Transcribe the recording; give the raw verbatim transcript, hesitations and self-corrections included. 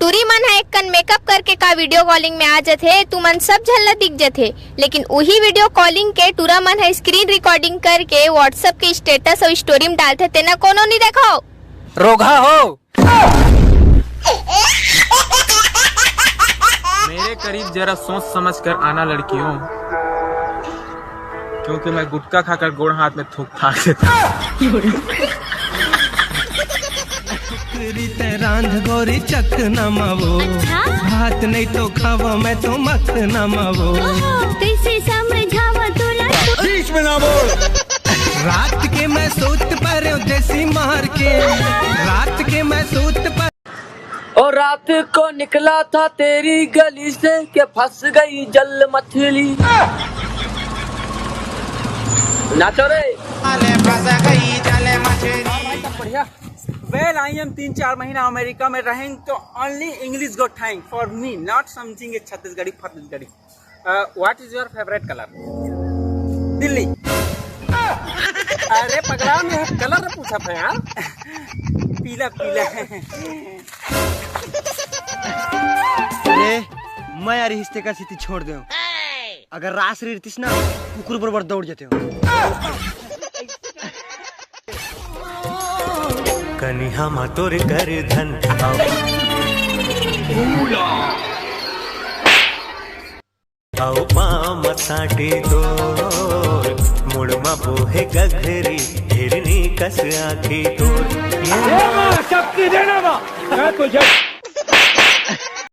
टूरी मन ह एक कन मेकअप करके का वीडियो कॉलिंग में आ जथे, तुमन सब झन ला दिख जथे, लेकिन उही वीडियो कॉलिंग के टूरा मन ह स्क्रीन रिकॉर्डिंग करके WhatsApp के स्टेटस अउ स्टोरी में डालथे, तेना कोनो नी देखो। रोगहा हो। मेरे करीब जरा सोच समझ कर आना लड़कियों, क्योंकि मैं गुटखा खाकर गोड़ हाथ में थूक थाक देता हूँ। रीते रांध गोरी चक नमावो। भात नहीं तो खावो, मैं तो मत नमावो। कैसे समझावा तोला? बीच में ना बोल। रात के मैं सूत पर देसी मार के, रात के मैं सूत पर और रात को निकला था तेरी गली से कि फंस गई जल मछली। नाचो रे। अले फंस गई जल मछली। बढ़िया। वेल आई एम तीन चार महीना अमेरिका में रहेंगे तो only English go thank for me, not something Chhattisgarhi फत्तीसगढ़ी। What is your favourite colour? Delhi. अरे पगला, मैं कलर पूछा था यार। पीला पीला। अरे मैं यार रिश्ते का स्थिति छोड़ दे। अगर रास रे रितिस ना, कुकुर बरोबर दौड़ जाते हो। कनिहा मा तोर कर धन आओ। आओ पाँव मा साटे तोर, मुड़ मा बोहे गघरी, हिरनी कस आँखी तोर। ये माँ, शक्ति देना माँ, मैं तुझे